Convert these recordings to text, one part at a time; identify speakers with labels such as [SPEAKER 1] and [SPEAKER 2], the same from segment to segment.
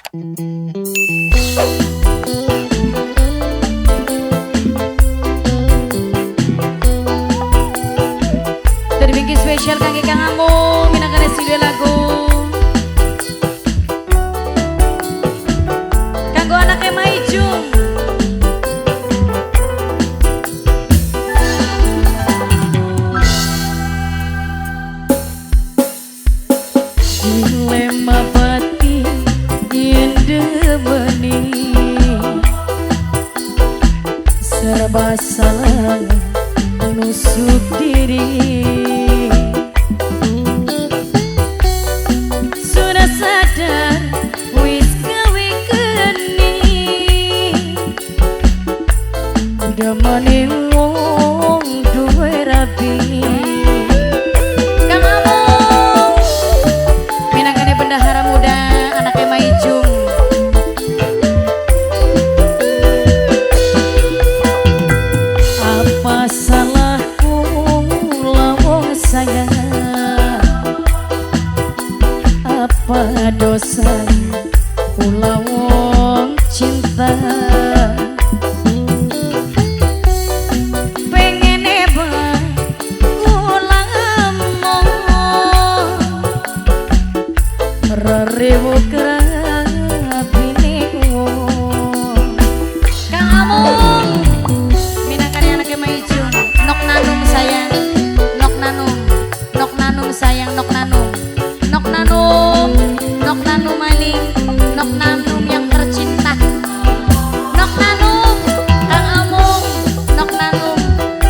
[SPEAKER 1] Dari bingki spesial kangge Kang Amung minangkane sile lagu kanggo anake Maijung. Dilema batin yen demeni serba salah nusuk diri. Sudah sadar wis gawe geni demeni wong duwe rabi. Kang Amung minangkane bendahara muda anake Maijung. Apa salahku lawang sayang, apa dosa kula wong cinta. Pengen ebah kula emong reriwuk rapine wong. Kang Amung minangkane anake Maijung. Nok nanum sayang, nok nanum, nok nanum sayang, nok nanum, nok nanum, nok nanum maning, nok nanum yang tercinta, nok nanum Kang Amung, nok nanum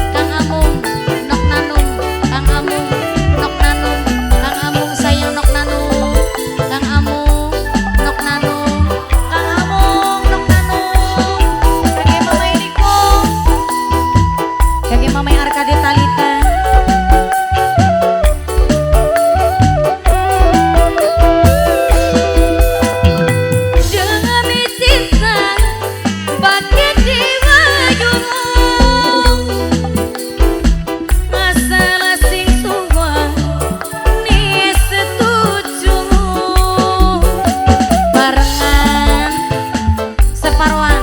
[SPEAKER 1] Kang Amung, nok nanum Kang Amung, nok nanum Kang Amung sayang, nok nanum Kang Amung, nok nanum Kang Amung, nok nanum kangge Mama Eriko, kangge Mama Arkade Talita. Demi cinta bagai dewa yung masalah sing suwa ni setuju barengan separuhan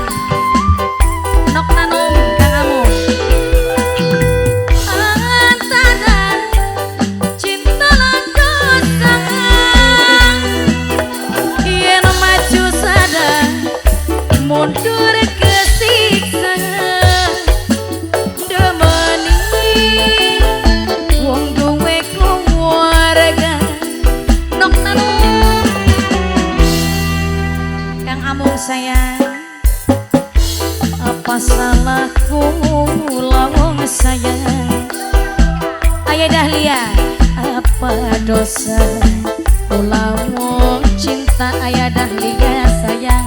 [SPEAKER 1] nok nanum Kang Amung. Antara cinta lan dosa yen maju sadar mundur kesiksa demeni wong duwe keluarga. Nok nanum Kang Amung sayang, apa salahku lawang sayang. Ayah Dahlia, apa dosa kula wong cinta. Ayah Dahlia sayang,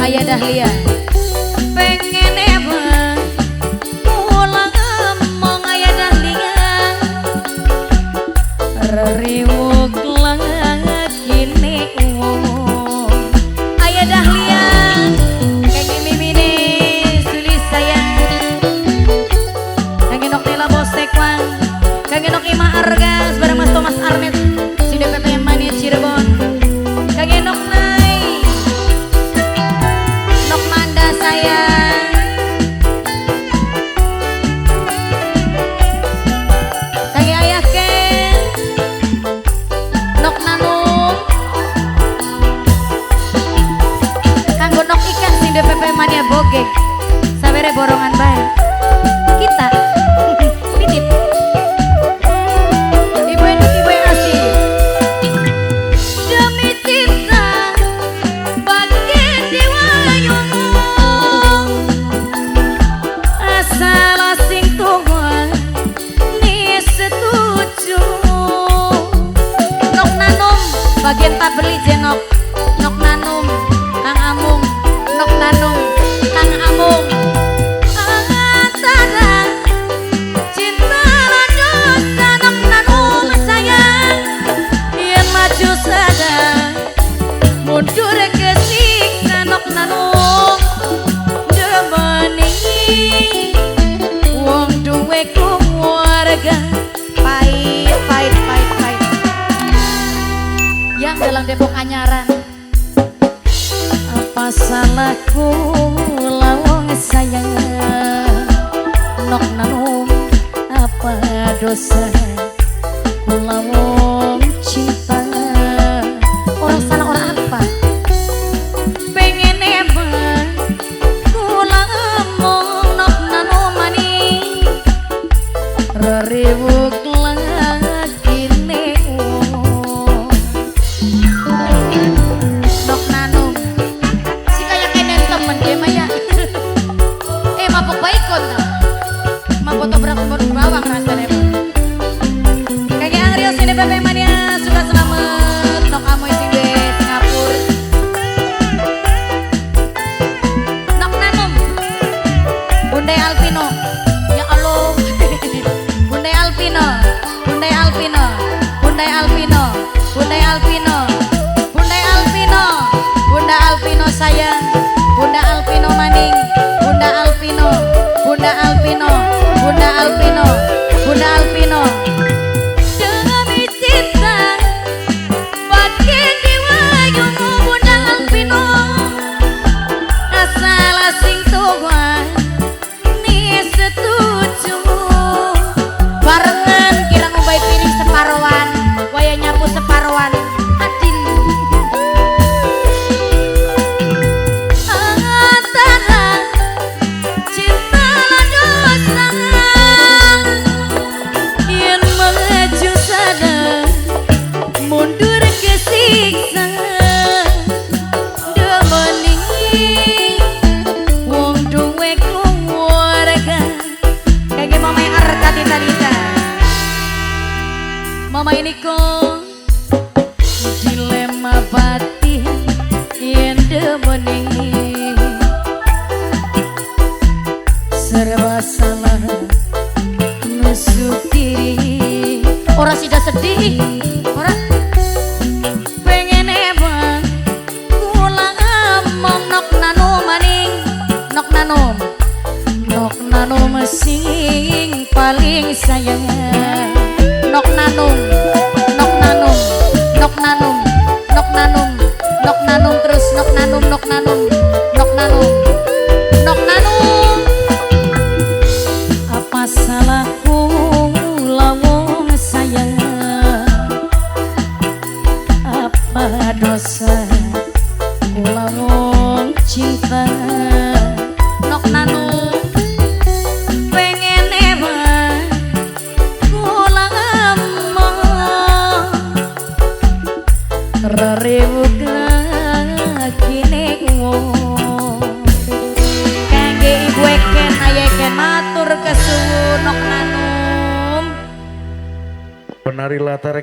[SPEAKER 1] Ayah Dahlia pengen ebah kula ngomong. Ayah Dahlia reriwuk lakine wong. Ayah Dahlia kangge mimine sulis sayang, kangge nok Nela Bosekwang, kangge nok Ima Argas bareng Mas Thomas Arnet si DPP Mania Cirebon, kangge nok Nai, nok Manda sayang, kangge Ayah Ken, nok Nanung, kanggo nok Ikan sing DPP Mania Bogek sabere borongan bae kita. Titip Ibu Enik, Ibu yang asih. Demi cinta bagai dewa yung asal sing tuwa ni setuju. Nok nanum bagian tak beli jenok, nok nanum Kang Amung, nok nanum Kang Amung. Antara cinta lan dosa nok nanum sayang yen maju sadar mundur kesiksa nok nanum demeni wong duwe keluarga. Pahit pahit pahit pahit yang dalam Depok Anyaran. Apa salahku lawong sayang nok nanum, apa dosa kula wong cinta? Ora salah ora apa, pengen emang kula emong nok nanum maning rerewuk lagine nok nanum si kaya kenen temen dia mah ya. Mabok baikon ta mabok tobrak bawang rasanya. Kakek Angrio sini Pepe Mania suka selamat nok amoy sing di Singapura. Nok nanum Bunda Alvino, ya Allah. Bunda Alvino, Bunda Alvino, Bunda Alvino, Bunda Alvino, Bunda Alvino, Bunda Alvino sayang, Bunda Alvino maning, Bunda Alvino, Bunda Alvino, Bunda Alvino, Bunda Alvino. Demi cinta pakai diwayumu Bunda Alvino, asal sing tua ni setuju. Barengan kira ngumbai piring separoan, waya nyapu separoan, adil. Antara cinta lan dosa, yen maju sana mundur kesiksa. Demening wong duwe keluarga. Kage mama yang arka Tita. Mama ini kok dilema batin yen demening serba salah nusuk diri. Ora sida sedih, ora pengen emang kula among nok nanum maning, nok nanum, nok nanum sing paling sayang. Nok nanum, nok nanum, nok nanum, nok nanum, nok nanum terus nok nanum, nok nanum, nok nanum, nok nanum. Apa salahku lawong sayang, apa dosa kula wong cinta? Nok nanum pengen emang kula among rerewuk lagine wong. Kangge ibu eken ayeken matur kesuwun nok nanum.
[SPEAKER 2] Penari latar.